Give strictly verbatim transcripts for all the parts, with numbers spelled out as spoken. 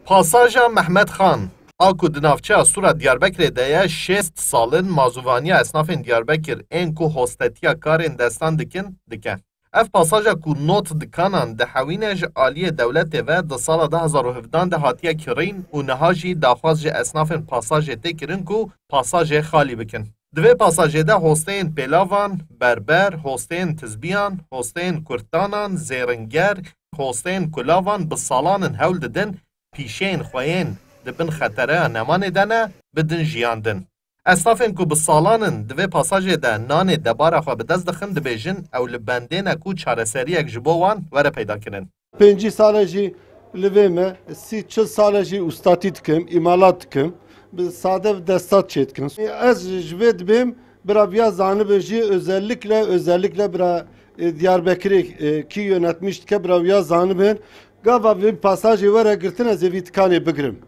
Pasaja Mehmet Xan a ku di navçeya Sura Diyarbekirê de ye, şêst sal in mazûvaniya esnafên Diyarbekir ên ku hostetiya karên destan dikin, dike. Ev pasaja ku not dikanan dihewîne ji aliyê dewletê ve di sala du hezar û hevdehan de hatiye kirîn û niha jî daxwaz ji esnafên pasajê tê kirin ku pasajê xalî bikin. Di vê pasajê de hosteyên pêlavan, berber, hosteyên tizbiyan, hosteyên kurtanan, zêringer, hosteyên kulavan bi salan in hewl didin pîşeyên xwe yên di bin xetereya nemanê de ne, bidin jiyandin. Esnafên ku bi salan in di vê pasajê de nanê debara xwe bi dest dixin, dibêjin ew li bendêne ku çareseriyek ji bo wan were peyda kirin. Pêncî sal e jî li vê me, sî çil sal e jî ustatî dikim, îmalat dikim. Bi sade bi destat çê dikim. Ez ji vê dibêm, bira viya zanibin jî, özellikle, özellikle bira, e, Diyarbekirê, e, kî yönetmiş dike, bira viya zanibin. Gava vê pasajê were girtin, ez ê vî tikanê bigirim.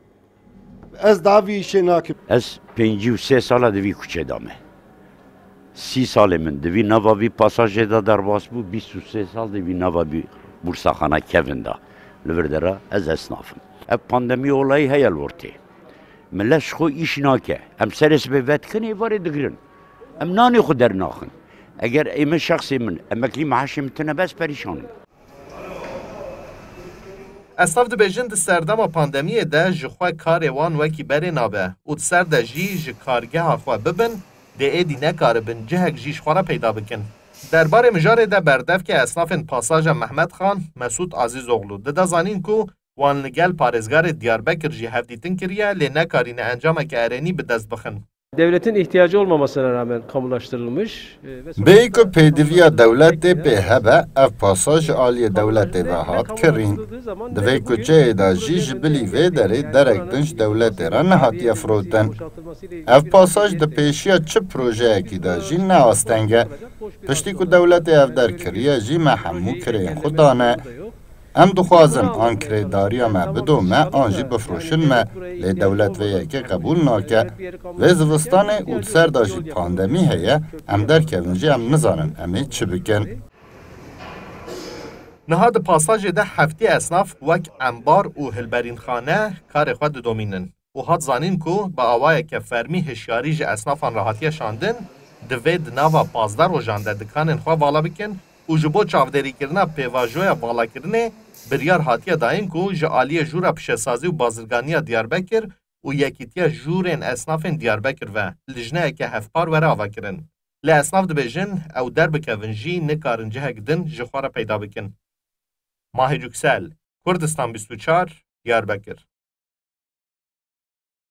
Ez daha vî îşê nakim. Ez pêncî û sê sala di vî kuçê de me. Sî salê min di vî nava vî pasajê de derbas bû, bîst û sê sal di vî nava vî bursaxana kevin de. Li vir de re ez esnaf im. Ev pandemî olayî heye li ortê. Millet ji xwe îş nake. Em serê sibê vedikin, êvarê digirin. Em nanê xwe dernaxin. Eger ê min, şexsê min, emeklî meaşê min tune be, ez perîşan im. Esnaf dibêjin di serdema pandemiyê de ji xwe karê wan wekî berê nabe û di ser de jî ji kargeha xwe bibin, dê êdî nekaribin cihek jî ji xwe re peyda bikin. Derbarê mijarê de berdevkê esnafên pasaja Mehmet Xan, Mesûd Azîzoglu, dide zanîn ku wan li gel parêzgarê Diyarbekir jî hevdîtin kiriye, lê nekarîne encameke erênî bi dest bixin. Devletin ihtiyacı olmamasına rağmen kamulaştırılmış, e, ve Bêyî ku pêdiviya dewletê pê hebe, ev pasaj ji aliyê dewletê ve hat kirîn. Di vê kuçeyê de jî ji bilî vê derê derek din ji dewletê re nehatiye firotin. Ev pasaj di pêşiya çi projeyekî de jî ne asteng e. Piştî ku dewletê ev derkiriye jî me hemû kirêyên xwe dane. Em dixwazin an kirêdariya me bidome an jî bifroşin me, lê dewlet vê yekê qebûl nake. Vê zivistanê û di ser de jî pandemî heye, em derkevin jî em nizanin em ê çi bikin. Niha di pasajê de heftê esnaf wek embar û hilberînxane karê xwe didomînin û hat zanîn ku bi awayeke fermî hişyarî ji esnafan re hatiye şandin, divê di nava pazdeh rojan de dikanên xwe vala bikin û ji bo çavdêrîkirina pêvajoya valakirinê biryar hatiye dayîn ku ji aliyê Jûra Pişesazî û Bazirganiya Diyarbekir û Yekîtiya Jûrên Esnafên Diyarbekir ve lijneyeke hevpar were avakirin. Lê esnaf dibêjin ew derbikevin jî nikarin cihek din ji xwe re peyda bikin. Mahir Yüksel, Kurdistan bîst û çar, Diyarbekir.